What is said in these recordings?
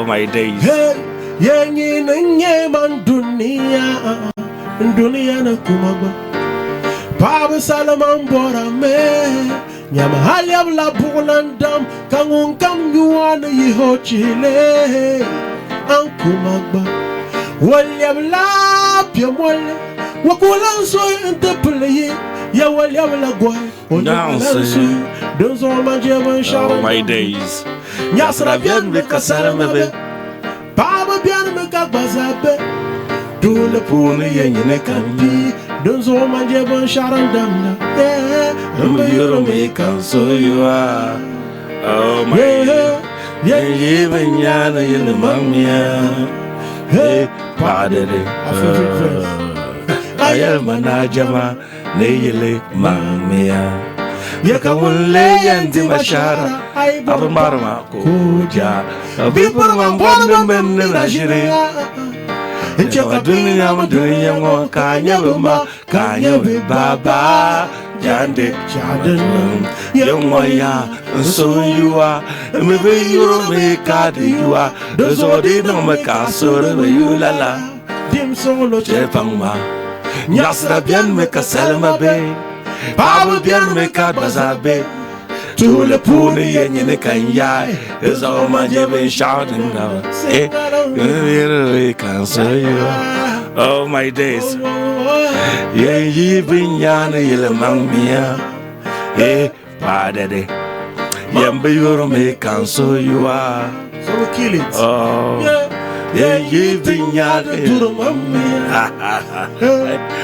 Oh my days. Hey, ye nyini n-nyɛ man dunia, dunia na kuma gba. Paɣaba salima n bɔra me, nyama hali la buɣulan dam, ka ŋun kam nyua ni yihi o chihili, an kuma gba. O lɛbila piɛmolli, o ku lan suhi n-ti pili yi, ya o lɛbila gɔhi, o ni ku lan suhi. Dinzuɣu man je binshɛɣu. Oh my days. Nyaɣisira beni mi ka salima be, paɣaba beni mi ka gba zaa be. Tuuli puuni ya nyini ka m pii, dinzuɣu man je binshɛɣu din damda. Yeah, M bi yuri mi ka n suhi yuwa. Oh my. Yeah, Yan yi bin yana yili mamiya. Hey, paɣadiri. Our favorite verse. A yɛli ma na jama ni yili mamiya. Ya ka ŋun lee yɛn di ma shahara. Abu marima ko ja. Bi bɔri ma bɔri ni mini ni na ʒiri. N chɛ Ka dunia mu dunia ŋɔ ka a nyɛ bi ma ka a nyɛ bi baba jande. Yɛn ŋɔ ya n suhu yuwa mi bi yuri mi ka di yuwa di zuɣu di niŋ mi ka a suhuri bi yu lala. Dim suɣulo. Chɛ paŋ ma nyaɣisira beni mi ka salima be, paɣaba beni mi ka gba zaa be. Tuuli puuni ya nyini ka n yaai di zuɣu man je binshɛɣu din gaba. Eh, yuri ka n suhu yuwa. Oh my days. Yan yi bin yaani yili maŋ miya. Eh, paɣadadi. Yan bi yuri mi ka n suhu yuwa. So we kill it. Oh, Yeah. yan yi bin yaani Duru mamiya.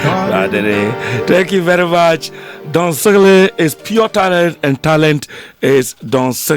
Paɣadadi. Thank you very much. Don Sigle is pure talent and talent is Don Sigle.